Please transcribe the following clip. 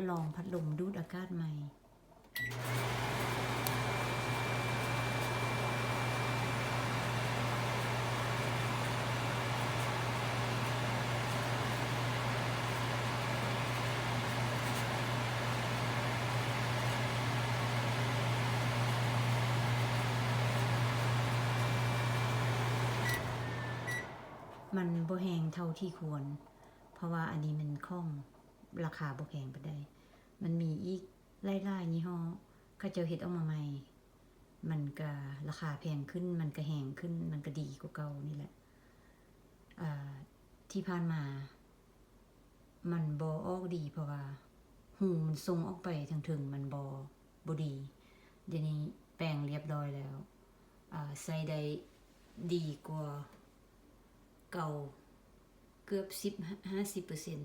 ລອງພັດລົມດູດອາກາດໃໝ່. ມັນບໍ່ແຮງເທົ່າທີ່ຄວນ ເພາະວ່າອັນນີ້ແມ່ນຂອງລາຄາບໍ່ແພງປານໃດ. ມັນມີອີກຫຼາຍໆຍີ່ຫໍ້ ເຂົາເຈົ້າເຮັດອອກມາໃໝ່ ມັນກະລາຄາແພງຂຶ້ນ ມັນກະແຮງຂຶ້ນ ມັນກະດີກວ່າເກົ່ານີ້ແຫຼະ. ອ່າ ທີ່ຜ່ານມາມັນບໍ່ອອກດີ ເພາະວ່າຮູມັນສົ່ງອອກໄປທາງເທິງມັນບໍ່ ບໍ່ດີ. ດຽວນີ້ແປງລຽບຮ້ອຍແລ້ວ ອ່າ ໃຊ້ໄດ້ດີກວ່າເກົ່າເກືອບສິບ ຫ້າສິບເປີເຊັນ.